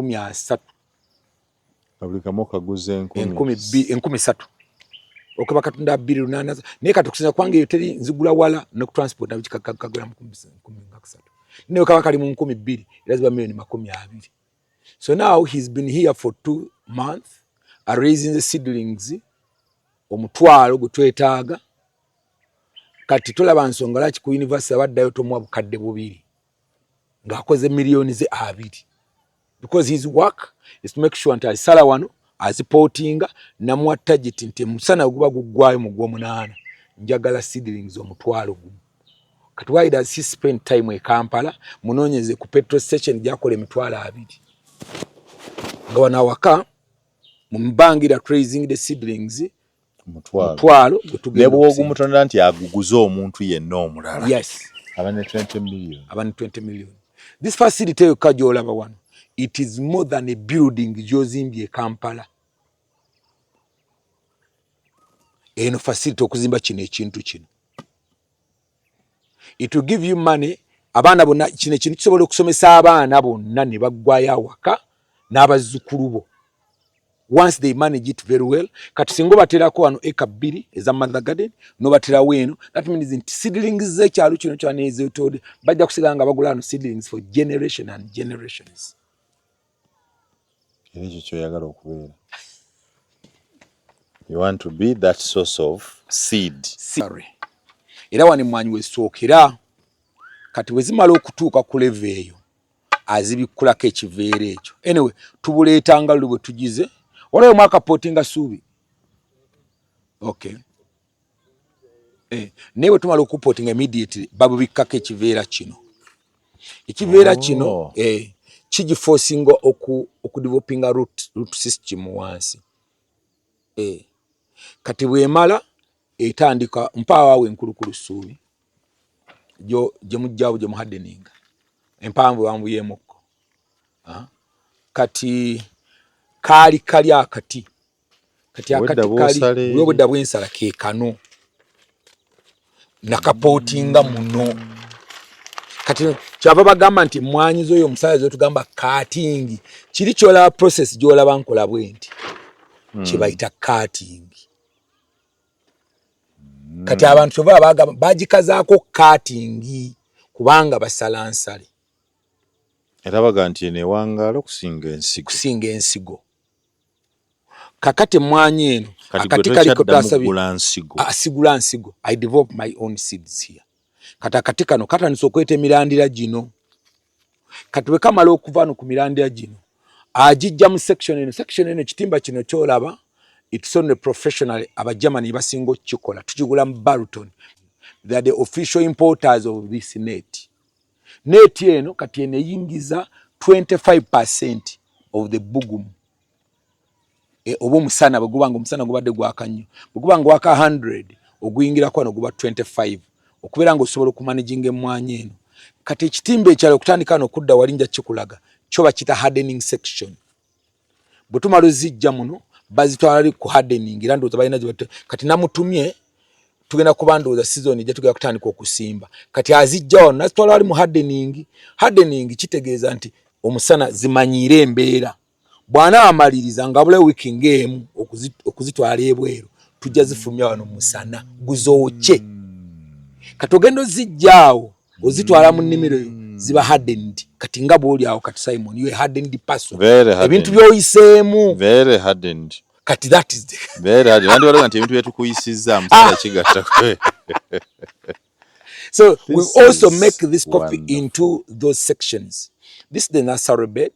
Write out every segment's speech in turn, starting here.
30. Buli kamu okaguza enkumi 3,000 okaba katunda 2,800, naye kati okusinza kubanga eyo teri nzigula wala ne ku transport nabikakagula mu 13,000, naye kaba kali mu 2,000 era ziba miliyoni 20. So now he's been here for 2 months raising the seedlings 10,000 gwe twetaaga. Kati tolaba nsonga lwaki ku university abaddayo tomuwa 2000 ng'akoze miliyoni ze 20, because his work is to make sure nti azisala wano, azipootinga. Namuwa target nti emusana guba guggwayo mu gw'omunaana njagala seedlings 10,000. Kati why does he spend time e Kampala? Munoonyeze ku petrol station gyakola 20,000 nga wano awaka mu mbangira raising the seedlings 10,000 ne bw'ogumutonera nti aguguze omuntu yenna omulala, aba ne 20 million. Aba ne 20 million. This facility yokka gy'olaba wano, it is more than a building gy'ozimbye e Kampala. Eno facility okuzimba kino ekintu kino, it will give you money. Abaana bonna, kino ekintu kisobola okusomesa abaana bonna ne baggwayo awaka n'abazzukulu bo once they manage it very well. Kati singa obaterako wano eka 2 eza mother garden nobaterawo eno, that means nti seedlings z'ekyalo kino kyanezetode bajja kusigala nga bagula wano seedlings for generation and generations. Era ekyo kyoyagala okubeera, you want to be that source of seed. Sorry. Era wano emmwanyi wesookera. Kati bwe zimala okutuuka ku level eyo, azibikkulako ekiveera ekyo. Anyway, tubuleetanga luli bwe tugize waliwo omwaka pootinga suubi. Okay, naye bwe tumala okupootinga, immediately babubikkako ekiveera kino. Ekiveera kino kigiforcinga okudevelopinga root system wansi. Kati bwemala etandika mpaawo enkulukulu suubi gye mujjawo gye muhardeninga empanvu wanvuyemukko. Kati kaali kali akati, kati akati kali obwedda bwensala ke kano nakapootinga muno. Kati kyava bagamba nti emmwanyi z'oyo omusajja zotugamba cutting, kiri kyolaba process gyolaba nkola bwe nti kyebayita cutting. Kati abantu kyova bagamba bagikazaako cutting kubanga basala nsale. Era baga nti eno ewangaala okusinga ensigo. Kusinga ensigo. Kakati emmwanyi eno akati kaliko asigula nsigo. I develop my own seeds here. Kati akati kano katandisa okweta emirandira gino. Kati bwe kamala okuva no ku mirandira gino, agijja mu section eno. Section eno, ekitimba kino kyolaba, it's only professional Abagermany basinga okukikola. Tukigula mu Barton, they are the official importers of this net. Net eno kati eno eyingiza 25% of the bugumu oba omusana. Bwe guba nga omusana gubadde gwaka nnyo, bwe guba nga gwaka 100, oguyingirako wano guba 25, okubeera nga osobola okumanaginga emmwanyi eno. Kati ekitimba ekyalo okutandika nokudda wali nja kikulaga kyo bakita hardening section. Bwe tumala ozijja muno, bazitwala ku hardening. Era ndowooza balina, kati namutumye, tugenda kuba ndowooza season ejja tugenda kutandika okusimba. Kati azijja wano nazitwala wali mu hardening. Hardening kitegeeza nti omusana zimanyiire embeera. Bw'anaamaliriza nga abulayo wiiki ng'emu okuzitwala ebweru, tujja zifulumya wano musana guzookye. Kati ogenda ozijja awo ozitwala mu nnimiro yo, ziba hardened. Kati nga bw'oli awo kati, Simon, you a hardened person, ebintu by'oyiseemu. Very hardened. Kati that is the Very hardened. Nandi nti ebintu byetukuyisizza musana kigatta. So this we also make this coffee wonderful into those sections. This is the nursery bed.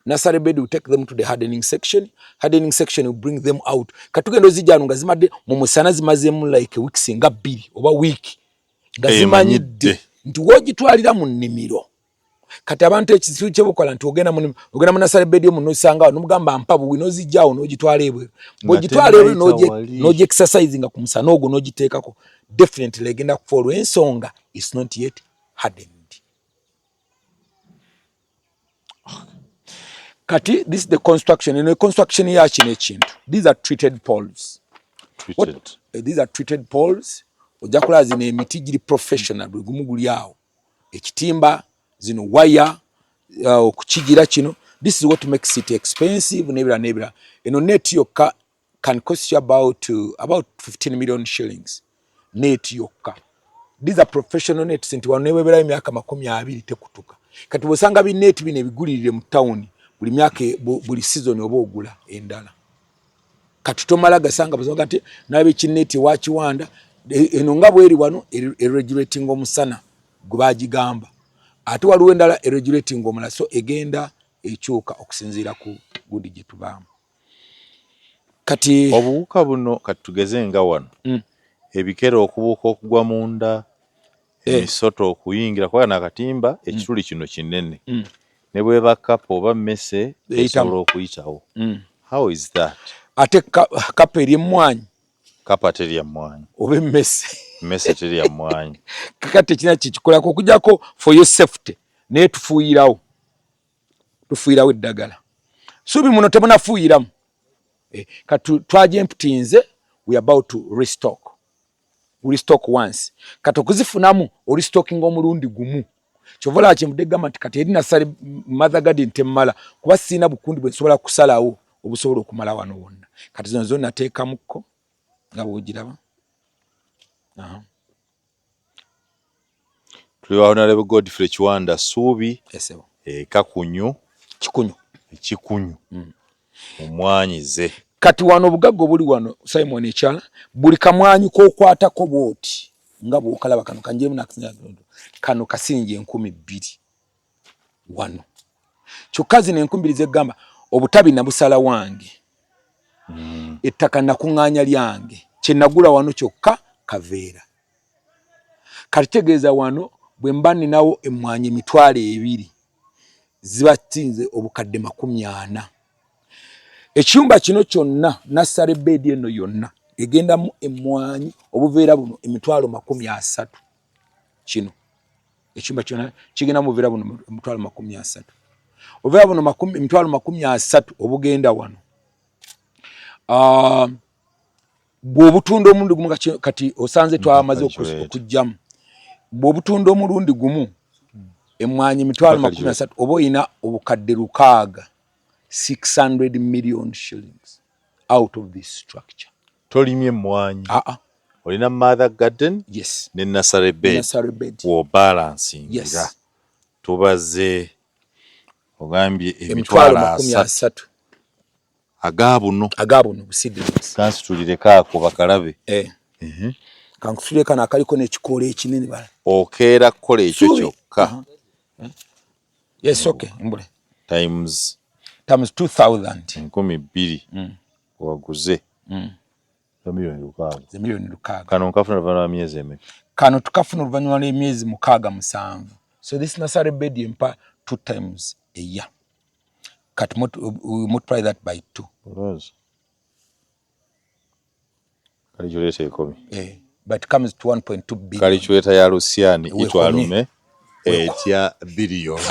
Nursery bed will take them to the hardening section. Hardening section will bring them out. Katugenda ozijja nga zimadde mu musana, zimazeemu like weeks nga 2 oba week nga zimanyidde nti wogitwalira mu nnimiro. Kati abantu ekizibu kyebukola nti ogenda mu nursery bed yo munosanga nomugamba mpa buwi, nozijjaawo n'ogitwala ebweru. Bw'ogitwala ebweru n'ogi exercise nga ku musana ogwo n'ogiteekako, definitely egenda kufa olw'ensonga is not yet hardened. Kati this is the construction. Eno construction ya kino ekintu, these are treated poles. Treated. What, these are treated poles. Ojja kulaba zino emiti giri professional, bwe gumu guli awo ekitimba, zino waya okukigira kino. This is what makes it expensive n'ebirala n'ebirala. Eno net yokka can cost you about 15 million shillings, net yokka. These are professional nets nti wano nebweberayo emyaka 20 tekutuka. Kati bwosanga bineeti bino ebigulirire mu tawuni, buli myaka, buli season oba ogula endala. Kati tomala gasanga busanga nti nalaba ekineeti ewakiwanda eno nga bweri wano eregulating omusana gwe bagigamba, ate waliwo endala eregulating omulala, so egenda ekyuka okusinziira ku gudi gye tubaamu. Kati obuwuka buno, kati tugeze nga wano ebikere okubuuka okugwa munda, emisoto okuyingira, kuba nakatimba ekituli kino kinene, ne bweba kapa oba mmese esobola okuyitawo. How is that? Ate kapa eri emmwanyi? Kapa terya mmwanyi. Oba emmese? Emmese terya mmwanyi. Kakati tekirina kikikolako okujjako for your safety, naye tufuuyirawo, tufuuyirawo eddagala. Suubi muno temunafuuyiramu. Kati twagye-emptyinze, we about to restock. We restock once. Kati okuzifunamu orestockinga omulundi gumu. Kyova olaba kyenvudde gamba nti kati eri nursery mother garden temmala, kuba siina bukundi bwe nsobola kusalawo obusobola okumala wano wonna. Kati zino zo nateekamukko nga bwogiraba. Tuli wa Honorable Godfrey Kiwanda Suubi Kakunyu. Kikunyu. Kikunyu omwanyize. Kati wano obugagga obuli wano, Simon, ekyala buli kamwanyi kokwatako bwoti nga bwokalaba kano kanjemu, kano kasingi 2000 wano. Kyokka zino 2000 zegamba obutabi nabusala wange, ettaka nakuŋŋaanya lyange, kyenagula wano kyokka kaveera. Kati tegeeza wano bwe mba ninawo emmwanyi 20,000 ziba tinze obukadde 40. Ekiyumba kino kyonna, nursery bed eno yonna egendamu emmwanyi obuveera buno emitwalo 30. Kino ekiyumba kyonna kigendamu obuveera buno emitwalo 30, obuveera buno emitwalo 30 obugenda wano. Bw'obutunda omulundi gumu, kati osanze twamaze okugjamu, bw'obutunda omulundi gumu emmwanyi emitwalo 30, oba oyina obukadde 600, 600 million shillings out of this structure. Tolimye emmwanyi? Olina mother garden ne nursery bed. Nursery bed. Bw'obalansingira tubaze ogambye emitwalo emitwalo makumi 30 asatu aga buno. Aga buno buseedlings. Kansitulireko ako bakalabe. Eh. Kankusitulire kano akaliko n'ekikoola ekinene bala. Okeera kukola ekyo Suubi. kyokka. Yes, okay, mbule. Times Times 2000. 2000 waguze miliyoni 6. Ze miliyoni 6. Kano nkafuna oluvannyuma lwa myezi emeka? Kano tukafuna oluvannyuma lw'emyezi 6, 7. So this nursery bed empa two times a year. Kati we multiply that by two. Olowooza calculator ekomi? Eh, but comes to 1.2 billion. Calculator ya Lusiani. Wekomye. Itwalume etya biliyoni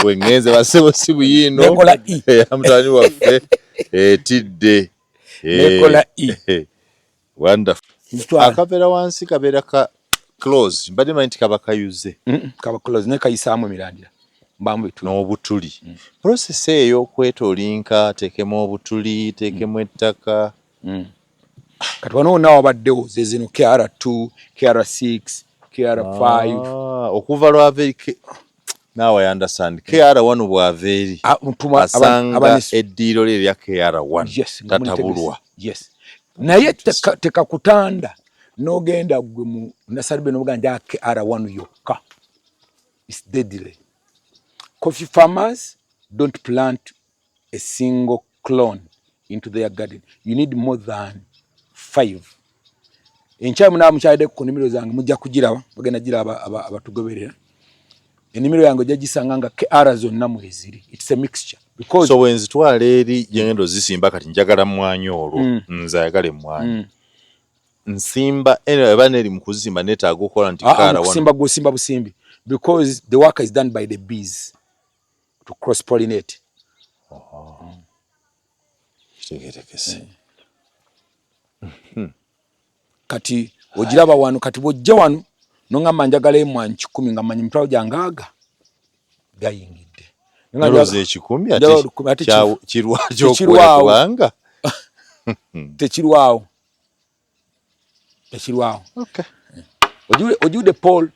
wengenze basebo si buyiino. Nekola E. Eya mutabani waffe etidde. Nekola E. Wonderful. Nzitwala. Akabeera wansi kabeera ka close, mbadde manyi nti kaba kayuze. Kaba close naye kayisaamu emirandira, mbaamu bituli. N'obutuli. Process eyo okwetolinka, teekemu obutuli, teekemu ettaka. Kati wano wonna wabaddewo ze zino KR2, KR6, KR5. Ah, okuva lwava eri now I understand. KR1 bw'ava eri Ah, asanga eddiiro lye erya KR1 Yes, nga tatabulwa. Yes, naye tekakutanda n'ogenda gwe mu nursery bed n'obuga nti KR1 yokka. It's deadly. Coffee farmers don't plant a single clone into their garden. You need more than five. Enkya munaba mukyalidde ku nnimiro zange mujja kugiraba, bagenda giraba abatugoberera. Ennimiro yange ojja gisanga nga KR zonna mweziri. It's a mixture because So bwenzitwala eri gyengenda ozisimba, kati njagala mmwanyi olwo, nze ayagala emmwanyi, nsimba anyway, eba neri mu kuzimba neetaaga okukola nti Ah, ah, KR1? Okusimba gwosimba busimbi, because the work is done by the bees to cross pollinate. Kitegeerekese. Kati ogiraba wano, kati bw'ojja wano noŋŋamba njagala emmwanyi 100, nga mmanyi emitwalo gyange aga gayingidde. Noloza 100 ate kirwaki kubanga tekirwawo tekirwawo. Okay. Ojude Paul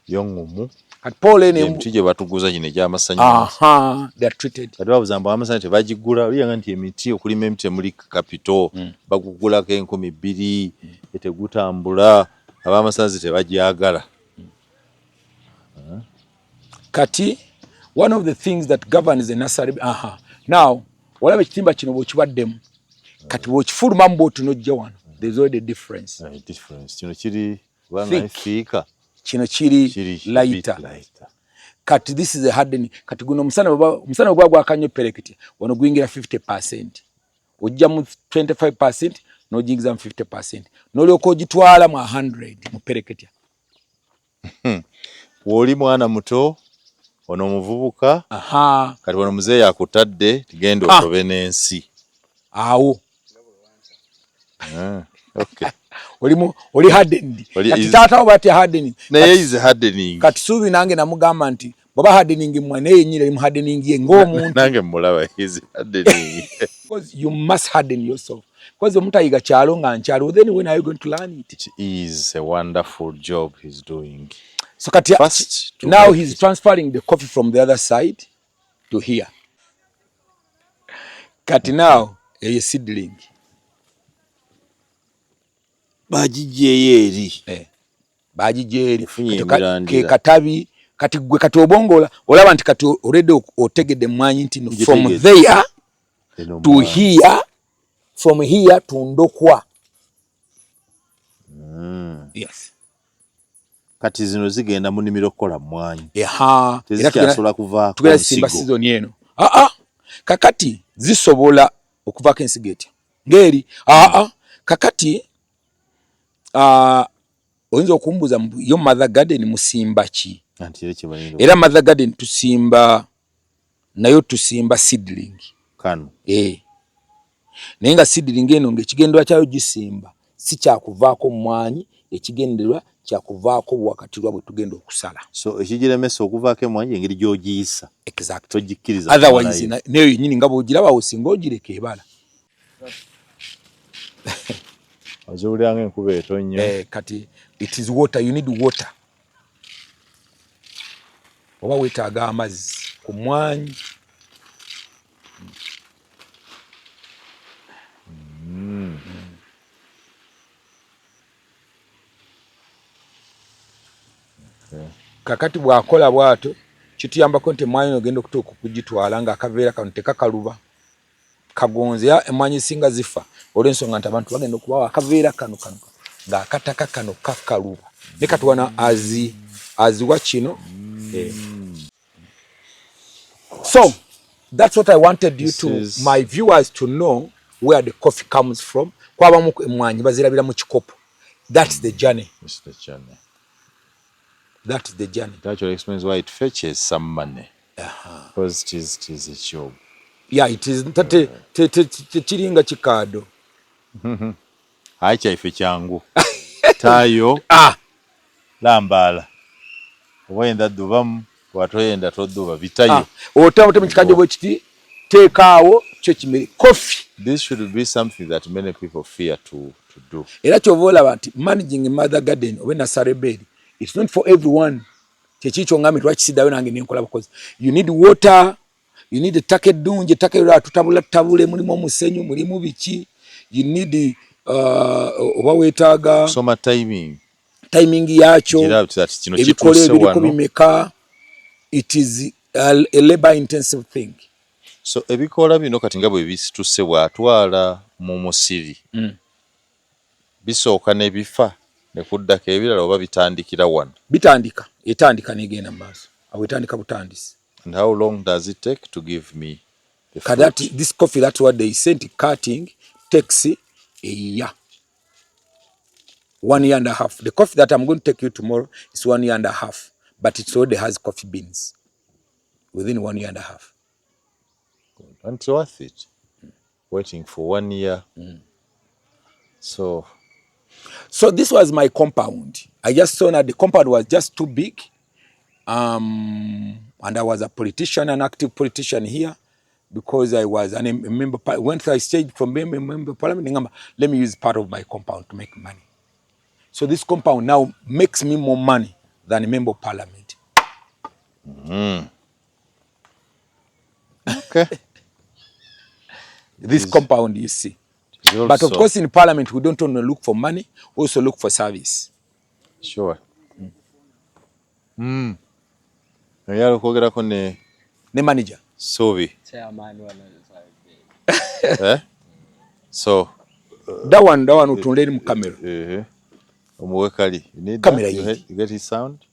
yongumu kati Paul ene emiti gye batuguza gino egy'amasannyalaze. Aha, they are treated. Kati babuza mbu amasannyalaze tebagigula, oliyanga nti emiti okulima emiti temuli capital, bagugulako 2000, tegutambula, ab'amasannyalaze tebagyagala. Kati one of the things that governs the nursery, aha. Now olaba ekitimba kino bw'okibaddemu, kati bw'okifulumamu bw'oti n'ojja wano, there's already a difference. Difference. Kino kiri thick. Kino kiri lighter. Kati this is a hardening. Kati guno omusana bwe gwakannyo perekiti wano guyingira 50%, ojja mu 25% n'ojingiza mu 50% n'olyoka ogitwala mu 100 mu pereketya. W'oli mwana muto ono omuvubuka, kati wano muzeeyi akutadde tigenda otobe n'ensi awo. Okay. Oli hardened. Kati taata wo batya hardening. Naye is hardening. Kati Suubi nange namugamba nti bw'aba hardening mmwe naye yennyini ali mu hardening ye ng'omuntu. Nange mmulaba is hardening. Because you must harden yourself. Because omutayiga kyalo nga nkyalo, then when are you going to learn it? It is a wonderful job he's doing. So kati now he's transferring the coffee from the other side to here. Kati now eyo seedling. Bagiggyeyo eri. Bagiggyeyo eri. Ke katabi kati gwe kati obongola olaba nti kati already otegedde mwanyi nti from there to here, from here to ndokwa. Yes. Kati zino zigenda mu nnimiro okukola mmwanyi. Tezikyasobola kuvaako tugenda simba season eno. Kakati zisobola okuvaako ensigo etya ng'eri. Kakati oyinza okumbuuza yo mother garden musimba ki? Era mother garden tusimba nayo tusimba seedling kano. Naye nga seedling eno ng'ekigendererwa kyayo gisimba si kyakuvaako mmwanyi, ekigendererwa kyakuvaako bwakatirwa bwe tugenda okusala. So ekigiremesa okuvaako emmwanyi engeri gy'ogiyisa. Exactly. Togikkiriza. Otherwise nayo yennyini nga bw'ogiraba awo singa ogireka ebala. Oziwulira ng'enkuba etonnya. Kati it is water, you need water. Oba weetaaga amazzi ku mmwanyi. Kakati bw'akola bw'atyo kituyambako nti emmwanyi ogenda okutuuka okugitwala ng'akaveera kano tekakaluba kagonze. Emmwanyi esinga zifa olw'ensonga nti abantu bagenda okubawa akaveera kano kano ng'akataka kano kakaluba, ne kati wano aziwa kino. So that's what I wanted you to my viewers to know where the coffee comes from. Kwabamu emmwanyi bazirabira mu kikopo. That's the journey. It's the journey. That's the journey. It actually explains why it fetches some money. Because it is a job. Yeah, it is. Tekiringa kikaado. Ayi kyaife kyangu. Tayo. Lambaala. Oba ddubamu, bw'atoyenda todduba, bitayo. Otema mu kikajjo bwe kiti, teekaawo kyo kimere. Coffee. This should be something that many people fear to do. Era ky'ova olaba nti managing mother garden oba nursery bed, it's not for everyone. Kyekikyo ngambe lwaki siddayo nange nenkola bukozi. You need water, you need ettaka eddungi, ettaka eryo tutabula tabule, mulimu omusenyu, mulimu biki. You need oba weetaaga soma timing. Timing yakyo, ebikolo ebiriko bimeka. It is a labor intensive thing. So ebikoola bino kati nga bwe bisituse bw'atwala mu musiri, bisooka ne bifa ne kuddako ebirala oba bitandikira wano? Bitandika, etandika negenda mu maaso awo, etandika butandisi. And how long does it take to give me the fruit? That, this coffee, that's what they say nti cutting takes a year, 1 year and a half. The coffee that I'm going to take you tomorrow is 1 year and a half, but it already has coffee beans within 1 year and a half. Good. And it's worth it waiting for 1 year. So So this was my compound. I just saw that the compound was just too big. And I was a politician, an active politician here, because I was a member. Once I stayed from being a member of parliament, ngamba, let me use part of my compound to make money. So this compound now makes me more money than a member of parliament. This compound you see. But of course in parliament we don't only look for money, we also look for service. Sure. Oyagala okwogerako ne Ne manager. Subi. Chairman wa nursery. Eh? So That one utunule eri mu camera. Omuwe kali. You need Camera that? You, yidi. you get his sound?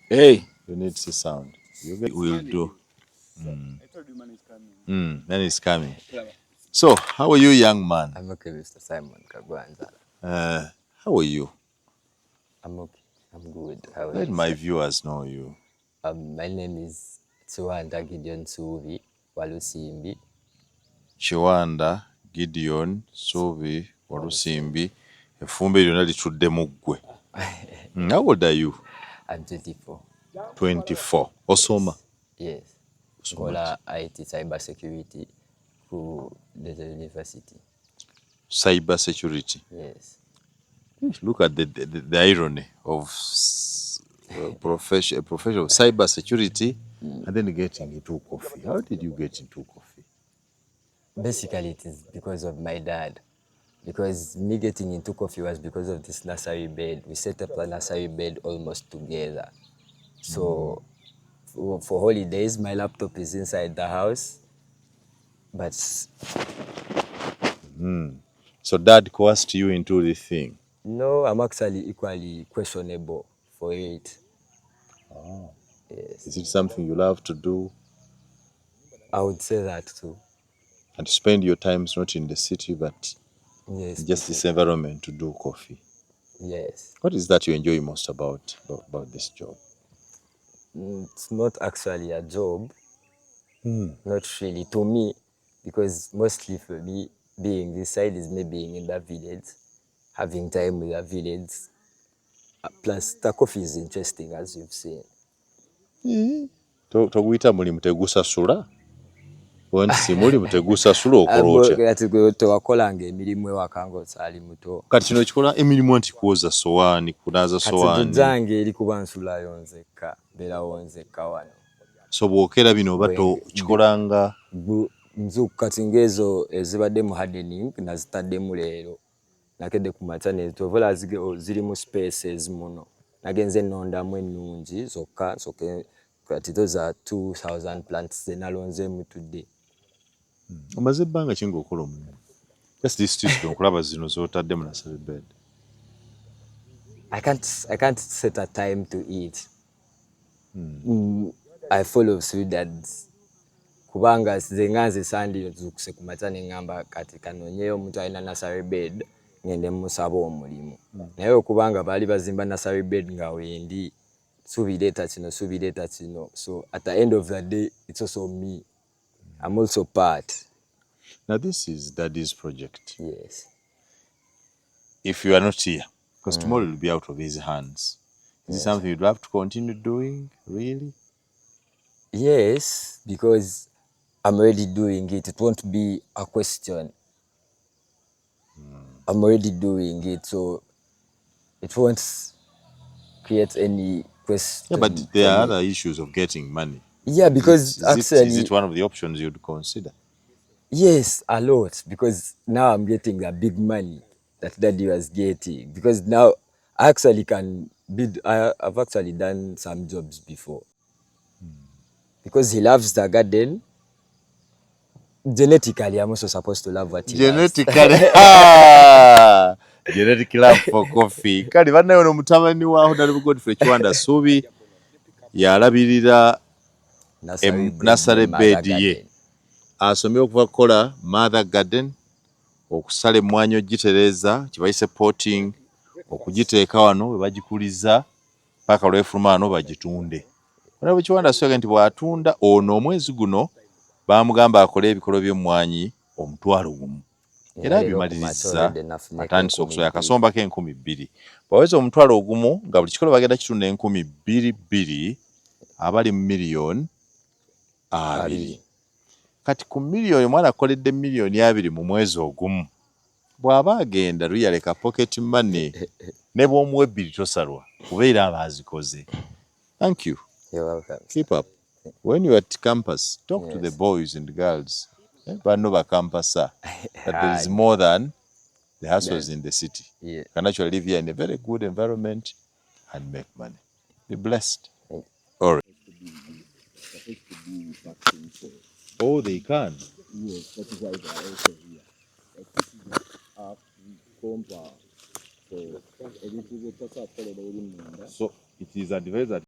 Hey. You need his sound. You get, we'll do. Then he's coming. So, how are you, young man? I'm okay, Mr. Simon Kagwanzala. How are you? I'm okay. I'm good. How are Let you, my sir? viewers know you. My name is Kiwanda Gideon Subi Walusimbi. Kiwanda Gideon Subi Walusimbi. Effumbe lyonna litudde mu ggwe. How old are you? I'm 24. 24. Osoma? Yes. Osoma Nkola IT cyber security ku the university. Cyber security. Yes. Look at the irony of profession, a profession of cyber security and then getting into coffee. How did you get into coffee? Basically, it is because of my dad. Because me getting into coffee was because of this nursery bed. We set up a nursery bed almost together. So for holidays, my laptop is inside the house. But So dad coerced you into the thing? No, I'm actually equally questionable for it. Oh. Yes. Is it something you love to do? I would say that too. And spend your times not in the city, but Yes. just this environment to do coffee. Yes. What is that you enjoy most about this job? It's not actually a job. Not really to me, because mostly for me, being this side is me being in the village, having time with the village. Plus, the coffee is interesting, as you've seen. Toguyita mulimu tegusasula? Nti si mulimu tegusasula, okola otya? Kati gwe tewakolanga emirimu ewaka ng'okyali muto? Kati kino kikola emirimu nti kwoza sowaani, kunaaza Kati sowaani. Zange eri kuba nsulayo nzekka, mbeerawo nzekka wano. So bw'okeera bino oba tokikolanga? Nzu kati ng'ezo ezibadde mu hardening nazitaddemu leero. Nakedde ku makya nezovola ziri mu spaces muno. Nagenze nnondamu ennungi zokka nsooke. Kati those are 2000 plants ze nalonzeemu today. Omaze ebbanga ki ng'okola omulimu? Just this season okulaba zino z'otadde mu nursery bed. I can't set a time to eat. I follow through that kubanga nze nga nze sandizuukuse ku makya ne ŋŋamba kati kanoonyeyo omuntu alina nursery bed ngende musaba omulimu. Naye okubanga baali bazimba nursery bed nga wendi subireeta kino, subireeta kino, so at the end of the day it's also me. I'm also part. Now this is daddy's project. Yes. If you are not here, because tomorrow will be out of his hands. Is it something you'd love to continue doing, really? Yes, because I'm already doing it. It won't be a question. I'm already doing it, so it won't create any question. Yeah, but there are for me. other issues of getting money. Yeah, because Is actually, it one of the options you'd consider? Yes, a lot. Because now I'm getting the big money that daddy was getting. Because now I actually can be, I've actually done some jobs before. Because he loves the garden, genetically, I'm also supposed to love what he loves. Genetically. Genetic love for coffee. Kale bannaye, ono mutabani wa Honorable Godfrey Kiwanda Suubi yalabirira nursery bed ye. Asomye okuva kukola mother garden, okusala emmwanyi, ogitereeza kibayise potting, okugiteeka wano we bagikuliza paka lwefuluma wano bagitunde. Honorable Kiwanda Suubi nti bw'atunda ono omwezi guno bamugamba akole ebikolo by'emmwanyi 10,000 era abimaliriza, atandise okusoya akasombako 2,000. Bwaweza 10,000 nga buli kikolo bagenda kitunda 2,000 bbiri. Abali mu 20 miliyoni. Kati ku miliyoni, omwana akoledde 20 miliyoni mu mwezi ogumu, bw'aba agenda luyaleka pocket money, ne bw'omuwa ebbiri tosalwa, kubeera aba azikoze. Thank you. You're welcome. Keep up. When you are at campus, talk to the boys and girls, banno bakampasa, that there is more than the hustles in the city. You can actually live here in a very good environment and make money. Be blessed. All right. Oh, they can. Yes, that is why they are also here. Like this is a compa. So ebintu byetasobola kukolera eri munda. So it is advised that